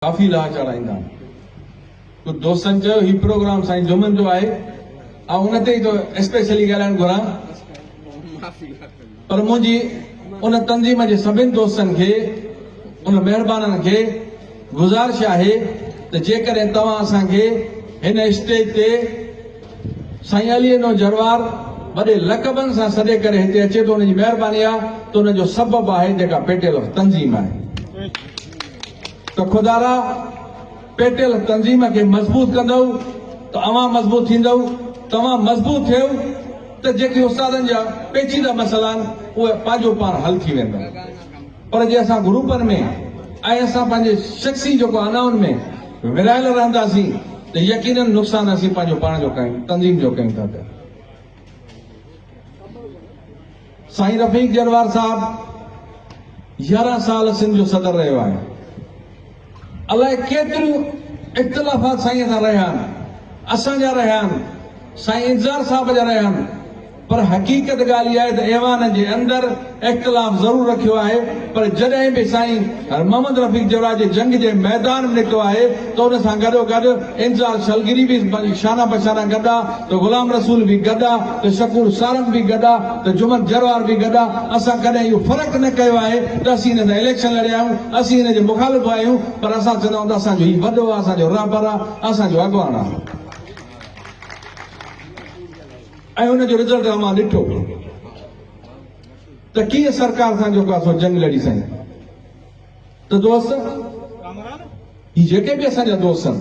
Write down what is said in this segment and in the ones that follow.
ڪافي لاهه چاڙهه ايندا آهن. ڪجهه دوستن چيو هي پروگرام سائين جمن جو آهي آئون ان تي ئي ٿو اسپيشلي ڳالهائڻ گهران پر منهنجي ان تنظيم جي سڀن دوستن کي ان مهربانن کي گذارش آهي ته جيڪڏهن توهان اسان کي هن اسٽيج تي سائين علي نو جروار وڏي لقبن سان سڏي ڪري هتي اچي ٿو ان جي مهرباني آهي ته ان جو سبب آهي جيڪا پيٽيل تنظيم آهي. ته خدارا پيٽيل تنظيم کي مضبوط ڪندؤ ته اوهان مضبوط ٿيندؤ، توهان مضبوط ٿيو ته جيڪي استادن جا پيچيده مسئلا آهن اهي پنهنجو پاڻ حل ٿي ويندا پر جي اسان گروپن ۾ ۽ اسان پنهنجي شخصي جيڪو انائن ۾ ورهايل رهنداسين ته يقينن نقصان اسين پنهنجو پاڻ جو ڪيون تنظيم جو ڪيون ٿا پيا. سائين رفيق جروار صاحب 11 سال سنڌ جو صدر رهيو آهي. الائي ڪيتريون اختلافات سائين سان رهيا آهن، اسان جا رهيا آهن، سائين انتظار صاحب جا رهيا آهن پر حقيقت ڳالهه اها آهي ته ايوان جي اندر اختلاف ضرور رکيو آهي پر جڏهن به سائين محمد رفيق جروار جي جنگ جي ميدان ۾ نڪتو آهي ته ان سان گڏو گڏ انتظار شلگري به شانه بشانه گڏ آ ته غلام رسول به گڏ آ ته شڪور سارنگ به گڏ آ ته جمن جروار به گڏ آ اسان ڪڏهن اهو فرق نه ڪيو آهي ته اسين هن سان اليڪشن لڙيا آهيون اسين هن جي مخالف آهيون پر اسان چوندا آهيون ته اسان جو هي وڏو آ اسان جو رهبر آ اسان جو اڳواڻ آ ۽ ان جو رزلٽ اوهان ڏٺو ته ڪيئن سرڪار سان جيڪو آ سو جنگ لڙي سائين ته دوست هي جيڪي به اسان جا دوست آهن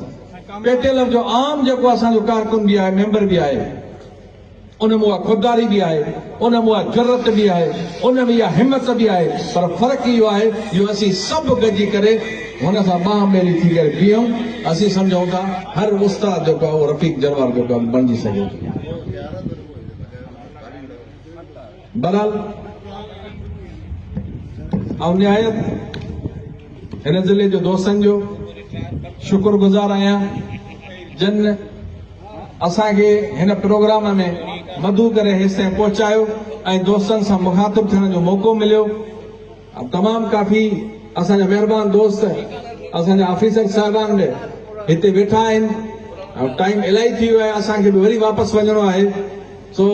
پي ٽي ايل جو عام جيڪو اسان جو ڪارڪن به آهي ميمبر به آهي ان ۾ اها خودداري به آهي ان ۾ اها جرئت به آهي ان ۾ اها همت به آهي پر فرق اهو آهي جو اسين سڀ گڏجي ڪري هن سان ٻانهن ٻيلي ٿي ڪري بيهون اسين سمجهون ٿا هر استاد جيڪو آهي اهو رفيق جروار جيڪو آهي بڻجي سگهي ٿو. بهرحال آئون نهايت هن ضلعي جو دوستن جو شڪر گذار آهيان جن اسان کي هن پروگرام ۾ مدعو ڪري هيستائين پهچايو ۽ دوستن سان مخاطب ٿيڻ جو موقعو مليو. تمام ڪافي اسان جا مهربان دوست اسان جا آفيسر صاحبان به هتي ويٺا آهن ۽ ٽائيم الائي ٿي ويو آهي اسان کي به وري واپس وڃڻو آهي سو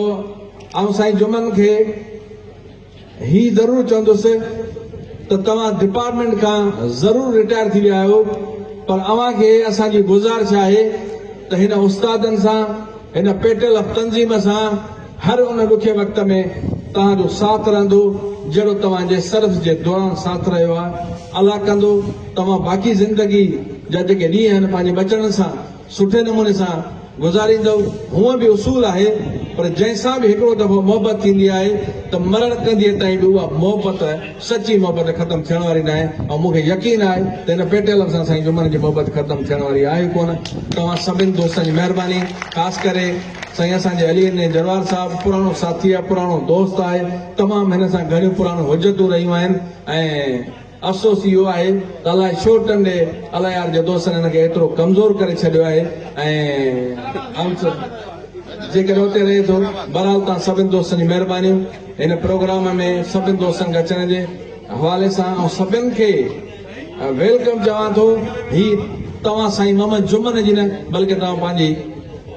آئون سائين جمن کي هي ضرور چوندس ته توهان ڊپارٽمينٽ کان ضرور رٽائر ٿي ويا آهيو پر اوهان کي اسان جي گذارش آهي ته هن استادن سان هن پيٽل آف تنظيم سان هر ان ڏکي وقت ۾ توهان جو ساٿ رهندو جهڙو توهان جي سروس جي دوران ساٿ رهيو آهي. الله ڪندو توهان باقي زندگي جا جيڪي ڏينهن آهن پنهنجي ٻچڙن سان سٺي نموني سان گذاريندؤ. هونء به اصول آهي پر جنهن سان به هڪڙو دفعو محبت ٿيندي آهي ته مرڻ ڪنڌيء تائين به اها محبت سچي محبت ختم ٿيڻ واري ناهي ۽ مون کي يقين آهي ته هن پيٽيلم سان سائين جمن جي محبت ختم ٿيڻ واري آهي ڪونه. توهان سڀن دوستن جي مهرباني خاص ڪري سائين اسان جي علي اين جروار صاحب پراڻو ساٿي آهي پراڻو دوست آهي تمام هن سان گهڻيون پراڻيون حجتون رهيون آهن ۽ افسوس اهو آهي ته الائي ڇو ٽنڊي الهيار جي دوستن هن کي ايترو ڪمزور ڪري ڇڏيو آهي ۽ جيڪڏهن اتي رهي ٿو بهرحال توهان سڀن دوستن جي مهربانيون هن پروگرام ۾ سڀن دوستن کي اچڻ جي حوالي سان آئون سڀن کي welcome چوان ٿو هي توهان سائين محمد جمن جي نه بلڪه توهان پنهنجي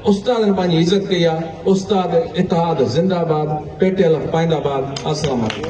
استادن پنهنجي عزت ڪئي آ استاد اتحاد زنده باد پيٽيل پائنده باد السلام عليڪم.